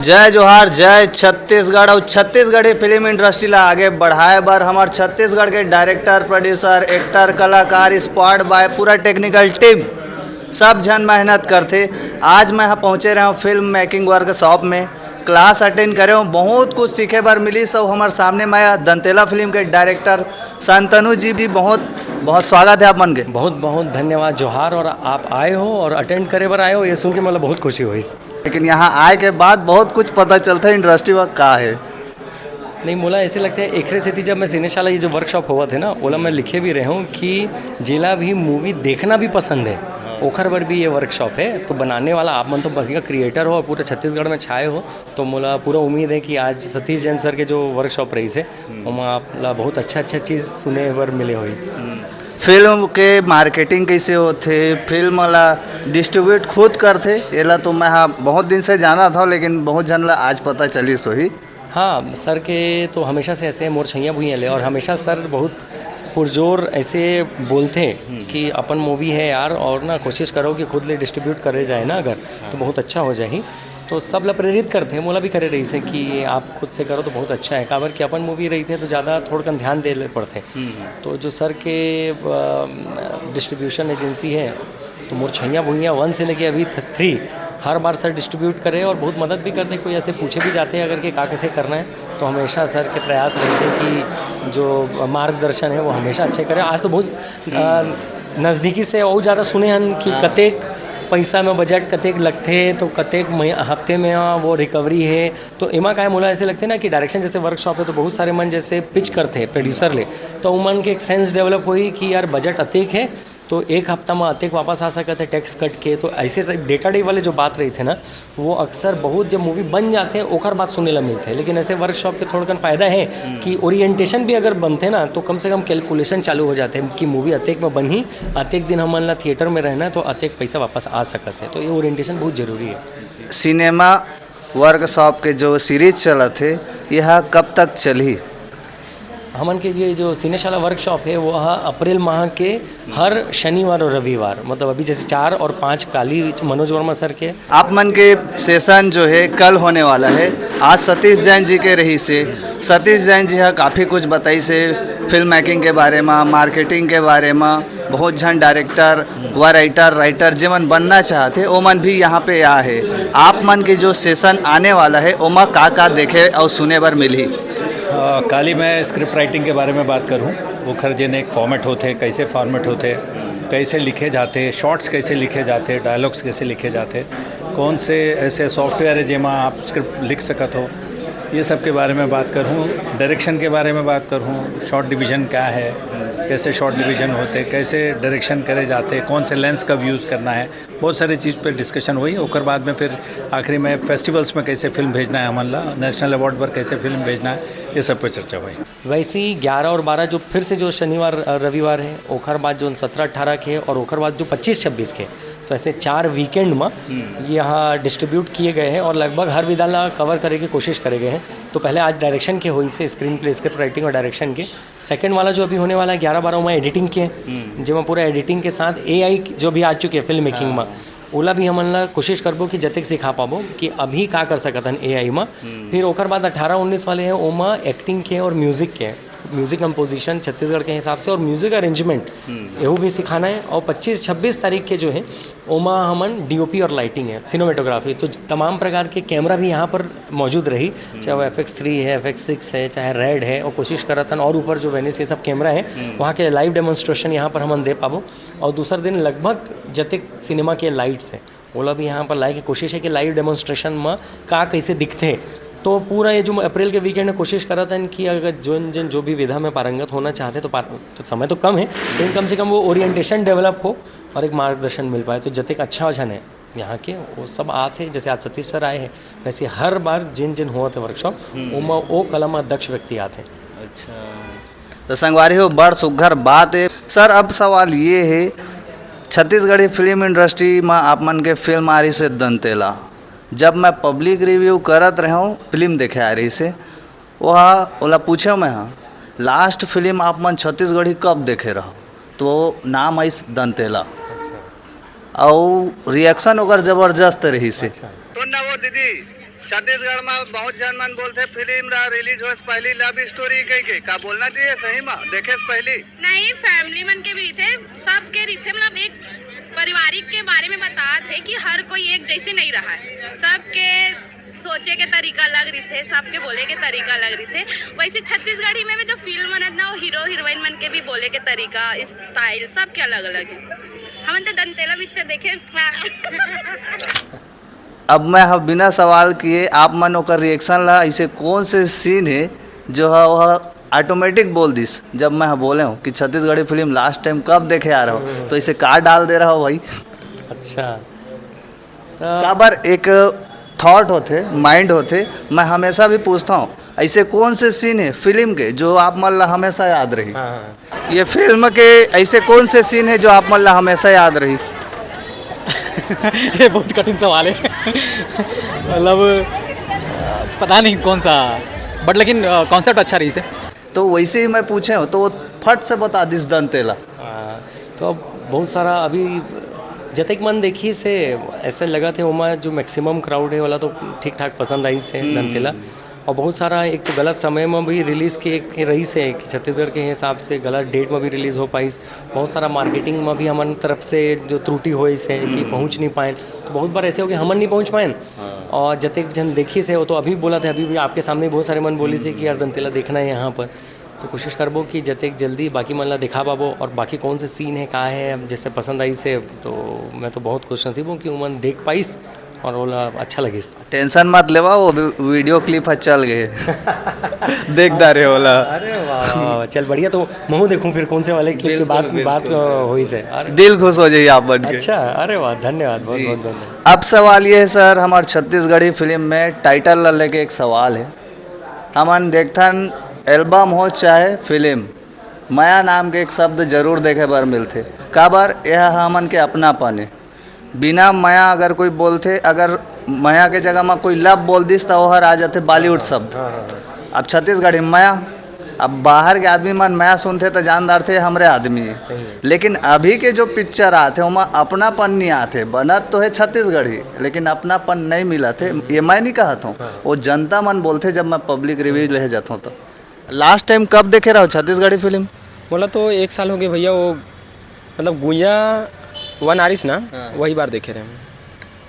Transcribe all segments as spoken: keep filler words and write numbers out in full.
जय जोहार, जय छत्तीसगढ़। और छत्तीसगढ़ी फिल्म इंडस्ट्री ला आगे बढ़ाए बर हमर छत्तीसगढ़ के डायरेक्टर, प्रोड्यूसर, एक्टर, कलाकार, स्पॉट बॉय, पूरा टेक्निकल टीम, सब झन मेहनत करथे। आज मैं ह पहुँचे रहे हूँ फिल्म मेकिंग वर्कशॉप में, क्लास अटेंड करे हूँ, बहुत कुछ सीखे बर मिली। सब हमर सामने मैं दंतेला फिल्म के डायरेक्टर शांतनु जी, जी बहुत बहुत स्वागत है आप मन के। बहुत बहुत धन्यवाद जोहार, और आप आए हो और अटेंड करे बर आए हो, ये सुन के मतलब बहुत खुशी हुई। लेकिन यहाँ आए के बाद बहुत कुछ पता चलता है इंडस्ट्री में का है। नहीं, मोला ऐसे लगता है, एकरे सेती जब मैं सिनेशाला ये जो वर्कशॉप होवत है ना, ओला मैं लिखे भी रहे हूँ कि जेला भी मूवी देखना भी पसंद है, ओखर बर भी ये वर्कशॉप है। तो बनाने वाला आप मन तो बस क्रिएटर हो और पूरे छत्तीसगढ़ में छाए हो, तो मोला पूरा उम्मीद है कि आज सतीश जैन सर के जो वर्कशॉप रही है, ओमा आप ला बहुत अच्छा अच्छा चीज़ सुने बर मिले होही। फिल्म के मार्केटिंग कैसे होथे, फिल्म ला डिस्ट्रीब्यूट खुद करथे, एला तो मैं हा बहुत दिन से जाना था, लेकिन बहुत झन ला आज पता चलिस होही। हाँ, सर के तो हमेशा से ऐसे मोर छैया भुइयां ले, और हमेशा सर बहुत पुरजोर ऐसे बोलथे कि अपन मूवी है यार, और ना कोशिश करो कि खुद ले डिस्ट्रीब्यूट करे जाए ना अगर, तो बहुत अच्छा हो जाही। तो सब ला प्रेरित करथे, मोला भी करे रहिस हे कि आप खुद से करो तो बहुत अच्छा है, काबर कि अपन मूवी रहिथे तो ज़्यादा थोड़कन ध्यान दे ले पड़थे। तो जो सर के डिस्ट्रीब्यूशन एजेंसी है, तो मोर छैया भुइयां वन से लेके अभी थ्री, हर बार सर डिस्ट्रीब्यूट करे और बहुत मदद भी करते। कोई ऐसे पूछे भी जाते हैं अगर कि का कैसे करना है, तो हमेशा सर के प्रयास रहते हैं कि जो मार्गदर्शन है वो हमेशा अच्छे करें। आज तो बहुत अ, नज़दीकी से और ज़्यादा सुने हन कि कतेक पैसा में बजट कतेक लगथे, तो कतेक मही-, हफ्ते में वो रिकवरी है। तो एमा काय मोला ऐसे लगथे ना कि डायरेक्शन जैसे वर्कशॉप है, तो बहुत सारे मन जैसे पिच करथे प्रोड्यूसर ले, तो उमन के एक सेंस डेवलप होही कि यार बजट अतेक है, तो एक हफ्ता में अतेक वापस आ सकत है टैक्स कट के। तो ऐसे डेटा डे वाले जो बात रहिथे ना, वो अक्सर बहुत जब मूवी बन जाथे ओकर बाद सुने ला मिलथे। लेकिन ऐसे वर्कशॉप के थोड़कन फायदा है कि ओरिएंटेशन भी अगर बनथे ना, तो कम से कम कैलकुलेशन चालू हो जाथे कि मूवी अतेक में बनही, अतेक दिन हमन ला थिएटर में रहना है, तो अतेक पैसा वापस आ सकत है। तो ये ओरिएंटेशन बहुत जरूरी है। सिनेमा वर्कशॉप के जो सीरीज चलत हे, यह कब तक चलही? हमन के ये जो सिनेशाला वर्कशॉप है, वो ह अप्रैल माह के हर शनिवार और रविवार, मतलब अभी जैसे चार और पाँच काली मनोज वर्मा सर के। आप मन के सेशन जो है कल होने वाला है, आज सतीश जैन जी के रहिस हे। सतीश जैन जी हा काफ़ी कुछ बताइस हे फिल्म मेकिंग के बारे में, मार्केटिंग के बारे में। बहुत झन डायरेक्टर व राइटर, राइटर जेमन बनना चाहथे, ओमन भी यहाँ पे आ हे। आप मन के जो सेशन आने वाला है, ओमा का का देखे और सुने बर मिलही? अ, काली मैं स्क्रिप्ट राइटिंग के बारे में बात करूँ, ओखर जेन एक फॉर्मेट होथे, कैसे फॉर्मेट होथे, कैसे लिखे जाते, शॉर्ट्स कैसे लिखे जाते, डायलॉग्स कैसे लिखे जाते, कौन से ऐसे सॉफ्टवेयर है जेमा आप स्क्रिप्ट लिख सकत हो, ये सब के बारे में बात करूँ। डायरेक्शन के बारे में बात करूँ, शॉट डिवीजन क्या है, कैसे शॉट डिवीजन होते, कैसे डायरेक्शन करे जाते, कौन से लेंस कब यूज़ करना है, बहुत सारी चीज़ पे डिस्कशन हुई। ओकर बाद में फिर आखिरी में फेस्टिवल्स में कैसे फिल्म भेजना है हमन ला, नेशनल अवार्ड पर कैसे फिल्म भेजना है, ये सब पर चर्चा हुई। वैसे ही ग्यारह और बारह जो फिर से जो शनिवार, अ, रविवार है, ओखर बाद जो सत्रह अट्ठारह के है और ओखर बाद जो पच्चीस छब्बीस के, तो ऐसे चार वीकेंड में यहाँ डिस्ट्रीब्यूट किए गए हैं और लगभग हर विधा ला कवर करे के कोशिश करे गए हैं। तो पहले आज डायरेक्शन के होइस हे, स्क्रीन प्ले, स्क्रिप्ट राइटिंग और डायरेक्शन के। सेकंड वाला जो अभी होने वाला है ग्यारह बारह, ओमा एडिटिंग के, जेमा पूरा एडिटिंग के साथ एआई जो भी आ चुके हैं फिल्म मेकिंग में, ओला भी हमन ला कोशिश करबो कि जतेक सिखा पाबो कि अभी का कर सकत हन एआई में। फिर ओकर बाद अठारह उन्नीस वाले हैं, ओमा एक्टिंग के और म्यूजिक के, म्यूजिक कंपोजिशन छत्तीसगढ़ के हिसाब से और म्यूजिक अरेंजमेंट, एहू भी सिखाना है। और पच्चीस छब्बीस तारीख के जो है, ओमा हमन डीओपी और लाइटिंग है, सिनेमेटोग्राफी, तो तमाम प्रकार के कैमरा भी यहाँ पर मौजूद रही, चाहे वो एफ एक्स थ्री है, एफ एक्स सिक्स है, चाहे रेड है, और कोशिश करत हन और ऊपर जो वेनिस, ये सब कैमरा है, वहाँ के लाइव डेमोन्स्ट्रेशन यहाँ पर हमन दे पाबो। और दूसर दिन लगभग जतेक सिनेमा के लाइट्स है, ओला भी यहाँ पर लाए के कोशिश है कि लाइव डेमोन्स्ट्रेशन में का कैसे दिखथे। तो पूरा ये जो अप्रैल के वीकेंड में कोशिश करत हन कि अगर जोन जिन जो भी विधा में पारंगत होना चाहते तो, पार, तो समय तो कम है, लेकिन कम से कम वो ओरिएंटेशन डेवलप हो और एक मार्गदर्शन मिल पाए, तो जतेक अच्छा झन है यहाँ के, वो सब आते हैं। जैसे आज सतीश सर आए हैं, वैसे हर बार जिन जिन होवत है वर्कशॉप, ओमा ओ कला में दक्ष व्यक्ति आते हैं। अच्छा, तो संगवारी हो, बड़ सुग्घर बात है। सर, अब सवाल ये है, छत्तीसगढ़ी फिल्म इंडस्ट्री में आप मन के फिल्म आ रही से दंतेला, जब मैं पब्लिक रिव्यू करत रहे हूँ, फिल्म देखे आ रही से, वह ओला पूछे मैं, हाँ, लास्ट फिल्म आप मन छत्तीसगढ़ी कब देखे रहो? तो नाम आइस दंतेला। अउ रिएक्शन ओकर जबरदस्त रहिस हे। सुन ना वो दीदी, छत्तीसगढ़ में बहुत झन मन बोलथे फिल्म ला रिलीज होए से पहली लव स्टोरी कह के, का बोलना चाहिए सही में देखे से पहली? नहीं, फैमिली मन के भी रहिथे, सबके रहिथे, मतलब एक पारिवारिक के बारे में बतात हे कि हर कोई एक जैसे नहीं रहा है, सबके सोचे के तरीका अलग रहिथे, सबके बोले के तरीका अलग रहिथे। वैसे छत्तीसगढ़ी में भी जो फिल्म बनत ना, वो हीरो हीरोइन मन के भी बोले के तरीका, स्टाइल, सबके अलग अलग है। हमन तो दंतेला पिक्चर देखे। अब मैं ह बिना सवाल किए आप मन ओकर रिएक्शन ला, ऐसे कौन से सीन है जो ह वह ऑटोमेटिक बोल दिस जब मैं ह बोले हूँ कि छत्तीसगढ़ी फिल्म लास्ट टाइम कब देखे आ रहा हो, तो इसे का डाल दे रहा हो भाई? अच्छा। काबर एक थॉट होथे, माइंड होथे, मैं हमेशा भी पूछता हूँ ऐसे कौन से सीन है फिल्म के जो आप मन ला हमेशा याद रही? हाँ, हाँ। ये फिल्म के ऐसे कौन से सीन है जो आप मन ला हमेशा याद रही? ये बहुत कठिन सवाल है। मतलब, पता नहीं कौन सा, बट लेकिन कॉन्सेप्ट अच्छा रही से। तो वैसे ही मैं पूछे हूँ तो वो फट से बता दिस दंतेला। आ, तो अब बहुत सारा अभी जतेक मन देखी से ऐसे लगा थे ओमा जो मैक्सिमम क्राउड है वाला तो ठीक ठाक पसंद आई से दंतेला। और बहुत सारा एक तो गलत समय में भी रिलीज के एक रही से कि छत्तीसगढ़ के हिसाब से गलत डेट में भी रिलीज हो पाइस। बहुत सारा मार्केटिंग में भी हमन तरफ से जो त्रुटि होइस है कि पहुंच नहीं पाए, तो बहुत बार ऐसे हो कि हमन नहीं पहुंच पाए। और जतेक जन देखी से वो तो अभी बोला थे, अभी भी आपके सामने बहुत सारे मन बोली से कि यार दंतेला देखना है यहाँ पर। तो कोशिश करबो कि जतेक जल्दी बाकी मन ला दिखा पाबो और बाकी कौन से सीन है, का है, अब जैसे पसंद आई से, तो मैं तो बहुत खुशनसीब हूँ कि उमन देख पाइस और ओला अच्छा लगिस। टेंशन मत लेवा, वो वीडियो क्लिप ह चल गए। देख डारे ओला। अरे वाह, वाह, वाह, चल बढ़िया। तो महू देखूं फिर कौन से वाले क्लिप की बिल्कुल, बात बात बिल्कुल। अ, होइस है। अरे, दिल खुश हो जाइए आप बन के। अच्छा, अरे वाह, धन्यवाद, बहुत जी। बहुत धन्यवाद। अब सवाल ये है सर, हमारे छत्तीसगढ़ी फिल्म में टाइटल ला लेके एक सवाल है। हमन देखथन एल्बम हो चाहे फिल्म, मया नाम के एक शब्द जरूर देखे बर मिलथे। काबर? यह हमन के अपनापन है। बिना मया अगर कोई बोलथे, अगर मया के जगह में कोई लव बोल दिस त ओहर आ जाथे बॉलीवुड शब्द। अब छत्तीसगढ़ी मया, अब बाहर के आदमी मन मया सुनथे त जान डारथे हमरे आदमी है। लेकिन अभी के जो पिक्चर आथे ओमा अपनापन नहीं आथे। बनत तो है छत्तीसगढ़ी लेकिन अपनापन नहीं मिलत हे। ये मैं नहीं कहत हूँ, वो जनता मन बोलथे जब मैं पब्लिक रिव्यू ले जात हूँ तो। लास्ट टाइम कब देखे रहो छत्तीसगढ़ी फिल्म? बोला तो एक साल हो गए भैया, वो मतलब गुइया वन आरिस ना, वही बार देखे रहे हम।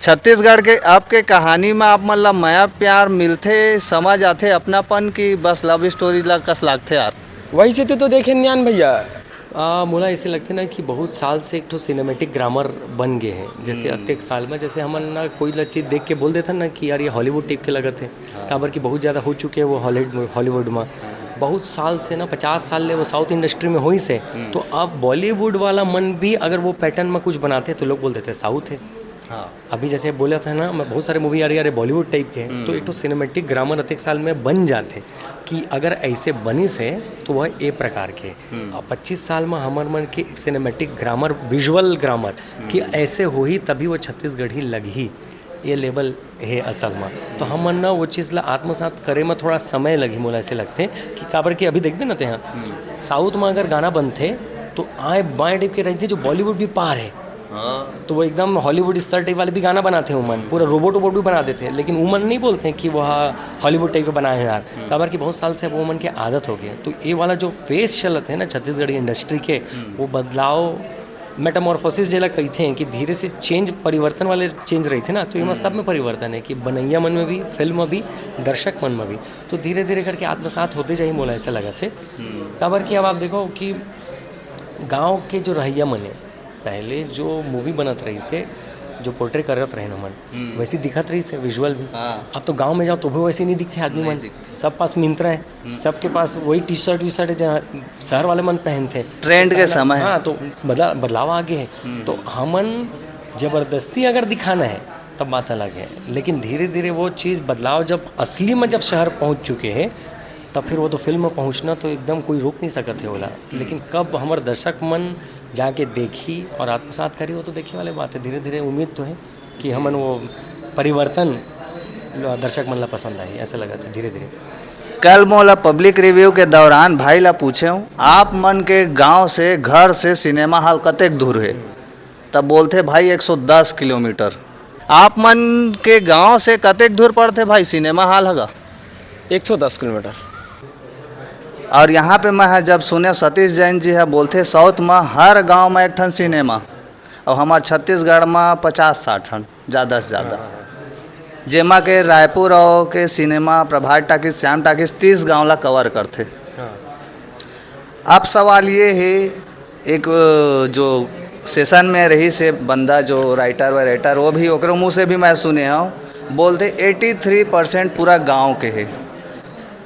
छत्तीसगढ़ के अब के कहानी में आप मन ला मया प्यार मिलथे, समझ आथे अपनापन की बस लव स्टोरी ला कस लागथे यार? वही से तो, तो देखे नियान भैया। आ, मोला ऐसे लगथे ना कि बहुत साल से एक ठो सिनेमैटिक ग्रामर बन गए हैं। जैसे अतेक साल में जैसे हमन ना कोई ला चीज देख के बोल देथन ना कि यार ये हॉलीवुड टाइप के लगत है। काबर कि बहुत ज़्यादा हो चुके हैं वो हॉलीवुड हॉलीवुड में। बहुत साल से ना, पचास साल ले वो साउथ इंडस्ट्री में होइस है। तो अब बॉलीवुड वाला मन भी अगर वो पैटर्न में कुछ बनाते हैं तो लोग बोल देते हैं साउथ है। हाँ। अभी जैसे बोला था ना मैं, बहुत सारे मूवी आ रही है, अरे बॉलीवुड टाइप के हैं, तो एक तो सिनेमैटिक ग्रामर अतेक साल में बन जाते कि अगर ऐसे बनिस है तो वह ए प्रकार के। अब पच्चीस साल में हमर मन के एक सिनेमैटिक ग्रामर, विजुअल ग्रामर कि ऐसे होही तभी वो छत्तीसगढ़ी लगही, ये लेवल है असल में। तो हमन ना वो चीज़ ला आत्मसात करे में थोड़ा समय लगही, मोला ऐसे लगथे कि काबर कि अभी देखबे ना ते हाँ, साउथ में अगर गाना बनथे तो आए बाएं टाइप के रहथे जो बॉलीवुड भी पार है। तो वो एकदम हॉलीवुड स्तर टाइप वाले भी गाना बनाते हैं उमन, पूरा रोबोट वोबोट भी बना देते हैं, लेकिन उमन नहीं बोलते हैं कि वह हॉलीवुड टाइप का बनाए हैं यार। काबर कि बहुत साल से वो उमन के आदत हो गई है। तो ये वाला जो फेज चलत है ना छत्तीसगढ़ी इंडस्ट्री के, वो बदलाव, मेटामॉर्फोसिस जेला कहते हैं कि धीरे से चेंज, परिवर्तन वाले चेंज रही थे ना, तो ये सब में परिवर्तन है कि बनैया मन में भी, फिल्म में भी, दर्शक मन में भी। तो धीरे धीरे करके आत्मसात होते जाही, मोला ऐसा लगत है। काबर कि अब आप देखो कि गांव के जो रहैया मन है, पहले जो मूवी बनत रही से, जो पोर्ट्रे करत रहे हमन, वैसे दिखत रही से विजुअल भी। हाँ। अब तो गांव में जाओ तो भी वैसे नहीं दिखते आदमी नहीं मन। दिखते। सब पास मिंत्रा है, सबके पास वही टी शर्ट वी शर्ट है जहाँ शहर वाले मन पहनते हैं। ट्रेंड के पहला- समय। हाँ, तो बदला बदलाव आ गए है। तो हमन जबरदस्ती अगर दिखाना है तब बात अलग है, लेकिन धीरे धीरे वो चीज़ बदलाव जब असली में जब शहर पहुँच चुके हैं तब फिर वो तो फिल्म में पहुँचना तो एकदम कोई रोक नहीं सकत है ओला। लेकिन कब हमर दर्शक मन जाके देखी और आत्मसात करी, वो तो देखे वाले बात है। धीरे धीरे उम्मीद तो है कि हमन वो परिवर्तन दर्शक मन ला पसंद आई, ऐसा लगत है धीरे धीरे। कल मोला पब्लिक रिव्यू के दौरान भाई ला पूछे हूँ, आप मन के गांव से, घर से सिनेमा हॉल कतेक दूर है? तब बोलथे, भाई, एक सौ दस किलोमीटर। आप मन के गांव से कतेक दूर पड़थे भाई सिनेमा हॉल ह गा? एक सौ दस किलोमीटर। और यहाँ पे मैं ह जब सुने सतीश जैन जी ह बोलथे साउथ म हर गांव म एक ठन सिनेमा, और हमार छत्तीसगढ़ म पचास साठ ठन ज़्यादा से ज़्यादा, जेमा के रायपुर और के सिनेमा प्रभात टाकीज, श्याम टाकीज तीस गांव ला कवर करथे। हाँ। अब सवाल ये है, एक अ, जो सेशन में रहिस हे बंदा जो राइटर व राइटर, वो भी ओकरो मुँह से भी मैं सुने हूँ, बोलथे एटी थ्री परसेंट पूरा गांव के है,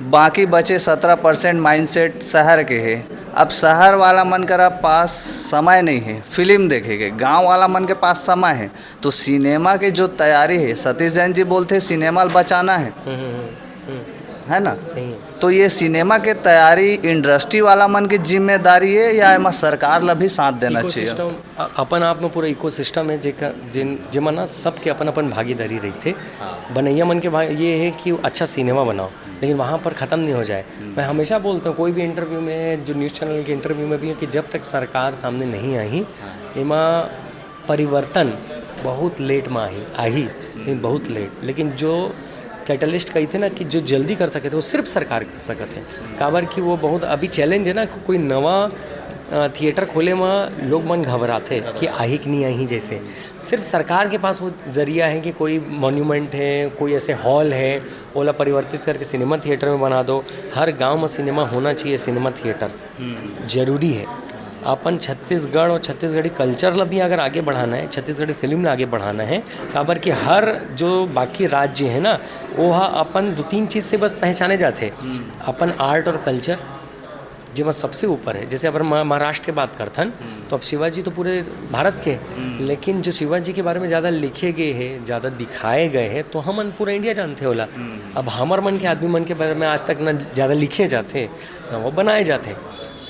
बाकी बचे सत्रह परसेंट माइंडसेट शहर के है। अब शहर वाला मन करा पास समय नहीं है फिल्म देखे के, गांव वाला मन के पास समय है, तो सिनेमा के जो तैयारी है, सतीश जैन जी बोलथे सिनेमा ल बचाना है, हम्म, हम्म, हम्म, हम्म, है ना? सही है। तो ये सिनेमा के तैयारी इंडस्ट्री वाला मन की जिम्मेदारी है या एमा सरकार ला भी साथ देना चाहिए? इकोसिस्टम अ-, अपन आप में पूरा इकोसिस्टम है, जेकर जिन जेमा ना सबके अपन अपन भागीदारी रहिथे। हाँ। बनैया मन के भाग ये है कि अच्छा सिनेमा बनाओ, लेकिन वहाँ पर ख़त्म नहीं हो जाए। मैं हमेशा बोलता हूँ, कोई भी इंटरव्यू में, जो न्यूज़ चैनल के इंटरव्यू में भी है, कि जब तक सरकार सामने नहीं आई, एमा परिवर्तन बहुत लेट में आई, आई, लेकिन बहुत लेट। लेकिन जो कैटलिस्ट कही थे ना, कि जो जल्दी कर सके थे, वो सिर्फ सरकार कर सकत है। काबर कि वो बहुत अभी चैलेंज है ना, कि कोई नवा अ, थिएटर खोले में लोग मन घबराथे कि आही कि नहीं आही। जैसे सिर्फ सरकार के पास वो जरिया है कि कोई मॉन्यूमेंट है, कोई ऐसे हॉल है, ओला परिवर्तित करके सिनेमा थिएटर में बना दो। हर गांव में सिनेमा होना चाहिए, सिनेमा थिएटर जरूरी है। अपन छत्तीसगढ़ और छत्तीसगढ़ी कल्चर ला भी अगर आगे बढ़ाना है, छत्तीसगढ़ी फिल्म ला आगे बढ़ाना है, काबर कि हर जो बाकी राज्य है ना, वो हा अपन दो तीन चीज़ से बस पहचाने जाते हैं। अपन आर्ट और कल्चर, जेमा सबसे ऊपर है। जैसे अगर महा-, महाराष्ट्र के बात करथन, तो अब शिवाजी तो पूरे भारत के हैं, लेकिन जो शिवाजी के बारे में ज़्यादा लिखे गए हैं, ज़्यादा दिखाए गए हैं, तो हमन पूरा इंडिया जानथे ओला। अब हमर मन के आदमी मन के बारे में आज तक ना ज़्यादा लिखे जाथे, ना वो बनाए जाथे।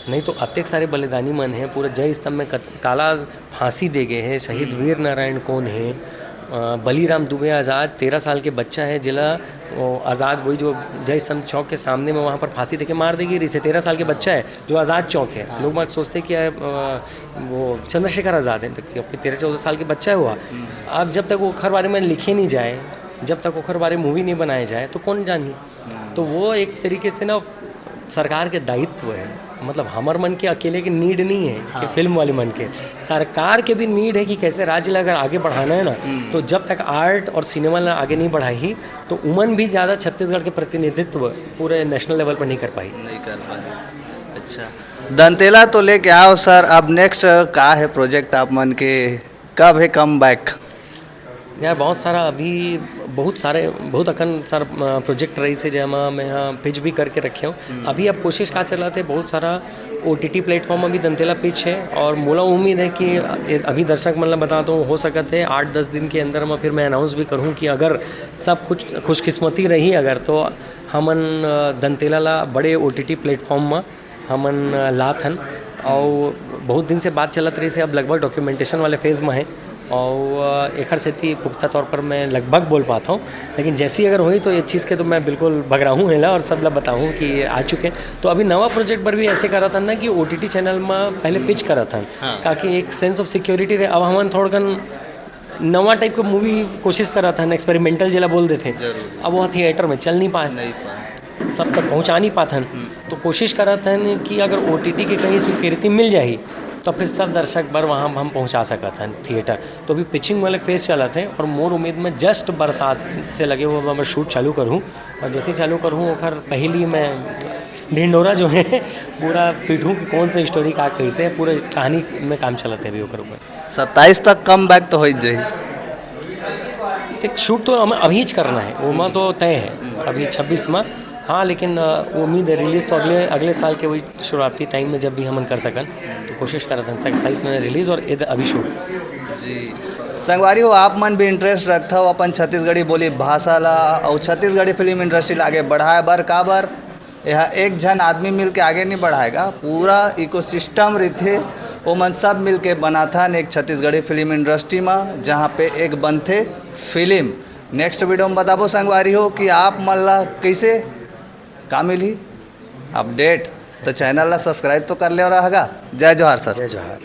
नहीं तो अतेक सारे बलिदानी मन हैं, पूरा जय स्तंभ में कत-, काला फांसी दे गए हैं। शहीद वीर नारायण कौन है? अ, बलिराम दुबे आज़ाद, तेरह साल के बच्चा है, जेला, वो आज़ाद, वही जो जय स्तंभ चौक के सामने में वहाँ पर फांसी देके मार देगी रही से। तेरह साल के बच्चा है, जो आज़ाद चौक है। लोग बाग सोचते कि, अ, वो चंद्रशेखर आज़ाद है, तो कि अपने तेरह चौदह साल के बच्चा है हुआ। अब जब तक ओखर बारे में लिखे नहीं जाए, जब तक ओखर बारे में मूवी नहीं बनाए जाए, तो कौन जानी? तो वो एक तरीके से ना सरकार के दायित्व है, मतलब हमर मन के अकेले के नीड नहीं है कि फिल्म वाले मन के, सरकार के भी नीड है कि कैसे राज्य ला अगर आगे बढ़ाना है ना, तो जब तक आर्ट और सिनेमा ला आगे नहीं बढ़ाई, तो उमन भी ज़्यादा छत्तीसगढ़ के प्रतिनिधित्व पूरे नेशनल लेवल पर नहीं कर पाई। नहीं कर पाए। अच्छा, दंतेला तो लेके आओ सर, अब नेक्स्ट का है प्रोजेक्ट आप मन के, कब है कम बैक? यार, बहुत सारा अभी, बहुत सारे, बहुत अकन सारा, अ, प्रोजेक्ट रही से, जेमा मैं यहाँ पिच भी करके रखे हूँ। अभी अब कोशिश का चलत है, बहुत सारा ओटीटी प्लेटफॉर्म अभी दंतेला पिच है, और मोला उम्मीद है कि अभी दर्शक मन ला बता, तो हो सकत है आठ दस दिन के अंदर में फिर मैं अनाउंस भी करूँ कि अगर सब कुछ खुशकिस्मती रही अगर, तो हमन, अ, दंतेला ला बड़े ओटीटी प्लेटफॉर्म में हमन, अ, लात हन। और बहुत दिन से बात चलत रही से, अब लगभग डॉक्यूमेंटेशन वाले फेज में है, और, अ, एखर सेती पुख्ता तौर पर मैं लगभग बोल पाता हूँ। लेकिन जैसी अगर हुई तो ये चीज़ के तो मैं बिल्कुल बगराहूँ हेला और सब ला बताहूँ कि ये आ चुके हैं। तो अभी नवा प्रोजेक्ट पर भी ऐसे करत हन ना कि ओटीटी चैनल में पहले पिच करत हन, हाँ। ताकि एक सेंस ऑफ सिक्योरिटी रहे। अब हमन थोड़कन नवा टाइप के मूवी कोशिश करत हन, एक्सपेरिमेंटल जेला बोल देथे। जरूर। अब वो थिएटर में चल नहीं पाए, नहीं पाए। सब तक पहुंचा नहीं पाथन। तो कोशिश करत हन कि अगर ओटीटी के कहीं स्वीकृति मिल जाही, तो फिर सब दर्शक बर वहाँ हम पहुँचा सकत हन थिएटर। तो अभी पिचिंग वाले फेज चलत है, और मोर उम्मीद में जस्ट बरसात से लगे हुए मैं शूट चालू करूँ, और जैसे ही चालू करूँ, ओखर पहली मैं ढिंडोरा जो है पूरा पीटूँ कि कौन सा स्टोरी का कैसे है, पूरे कहानी में काम चलत है अभी ओकर ऊपर। सत्ताईस तक कम बैक तो हो ही जाही। देख, शूट तो हम अभी ज करना है, वो में तो तय है अभी छब्बीस में। हाँ, लेकिन, अ, उम्मीद है रिलीज तो अगले, अगले साल के वही शुरुआती टाइम में जब भी हमन कर सकन, तो कोशिश करत हन सत्ताईस में रिलीज और इधर अभी शूट। जी, संगवारी हो, आप मन भी इंटरेस्ट रखथव अपन छत्तीसगढ़ी बोली भाषा ला और छत्तीसगढ़ी फिल्म इंडस्ट्री ला आगे बढ़ाए बर, काबर यह एक झन आदमी मिल के आगे नहीं बढ़ाएगा, पूरा इकोसिस्टम रहिथे, ओमन सब मिल के बनाथन एक छत्तीसगढ़ी फिल्म इंडस्ट्री में, जहाँ पे एक बनथे फिल्म। नेक्स्ट वीडियो में बताबो संगवारी हो कि आप मन ला कैसे का मिलही अपडेट। तो चैनल ला सब्सक्राइब तो कर ले रहगा। जय जोहार सर। जय जोहार।